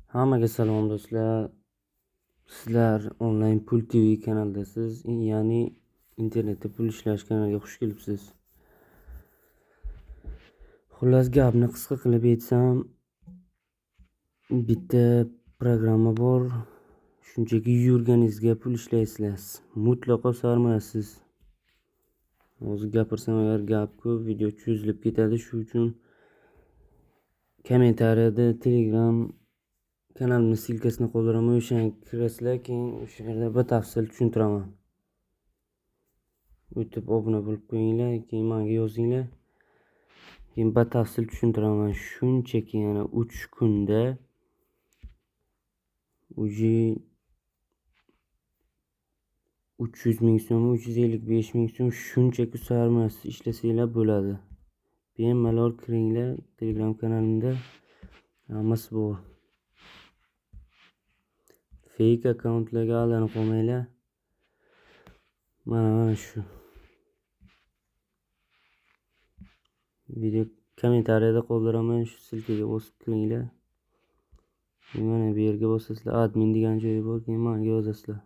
Hammaga salom do'stlar. Sizlar Online Pul TV kanalidasiz, ya'ni internetda pul ishlash kanaliga xush kelibsiz. Xullas, gapni qisqa qilib aytsam, bitta programma bor. Shunchaki yurganingizga pul ishlaysizlar. Mutlaqo sarmoyasiz. Hozir gapirsam agar gap ko'p, video cho'zilib ketadi. Shu uchun kommentariyada Telegram kanalimni ссылкасini qoldiraman, o'shanga kirasizlar, keyin o'sha yerda batafsil tushuntiraman. O'tib obuna bo'lib qo'yinglar, keyin menga yozinglar. Keyin batafsil tushuntiraman. Shunchaki yana 3 kunda уже 300 ming so'm, 355 ming so'm shunchaki sarmoyasiz ishlasanglar bo'ladi. Bemalol kiringlar, Telegram kanalimda hammasi bor. Fake akkauntlarga aldanib qolmanglar. Mana shu. Video kommentariyada qoldiraman, shu ссылкаga bosib kiringlar. Mana bu yerga bosasizlar, admin degan joyi bor, keyin menga yozasizlar.